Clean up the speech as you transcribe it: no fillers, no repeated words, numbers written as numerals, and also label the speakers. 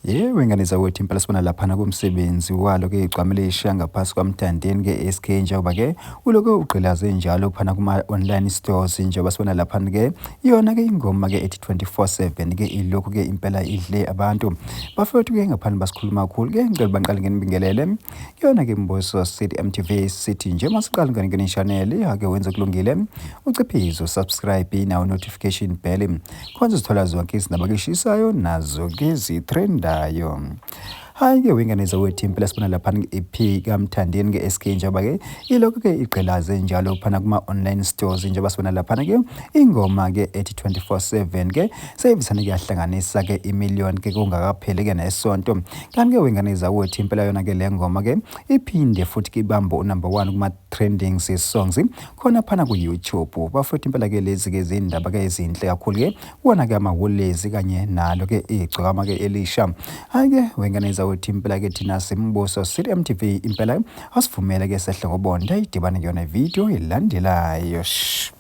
Speaker 1: Yebo, ingane zakwethu impela sibona laphana kumsebenzi walo ke igcwame lishiya ngaphansi kwaMthandeni ke SK njengoba ke ulokhu ugqilaze njalo phana kuma online stores njengoba sibona laphana ke iyona ke ingoma ke ethi 24/7 ke ilokhu ke impela idle abantu. Bafowethu ke ngaphandle basikhuluma kakhulu ke ngicela banqale ngenibingelele. Kuyona ke Mbuso City MTV sithi nje masiqala ngene ngene channel ake wenze kulungile uciphizo subscribe nawo notification bell khona uzithola zonke izindaba keshisayo nazo ke zitrendayo. Hayi ke wengane zawethu impela sibona lapha i-EP kaMthandeni ke SK njengoba ke ilokhu ke igqilaze njalo phana kuma online stores njengoba sibona lapha ke ingoma ke ethi 24/7 ke seyivisane kuyahlanganisa ke imillion ke kungakapheli ke nesonto. Kanti ke wengane zawethu impela yona ke le ngoma ke iphinde futhi ke ibambe unumber 1 kuma trending songs khona phana ku YouTube. Bafowethu impela ke lezi ke izindaba ke ezinhle kakhulu ke kuwona ke amahulezi kanye nalo ke igcokama ke elisha. Hayi ke wengane zawethu impela ke thina simbuso City MTV impela asivumele ke sehle ngobonda idibane kuyona video elandelayo. Shh.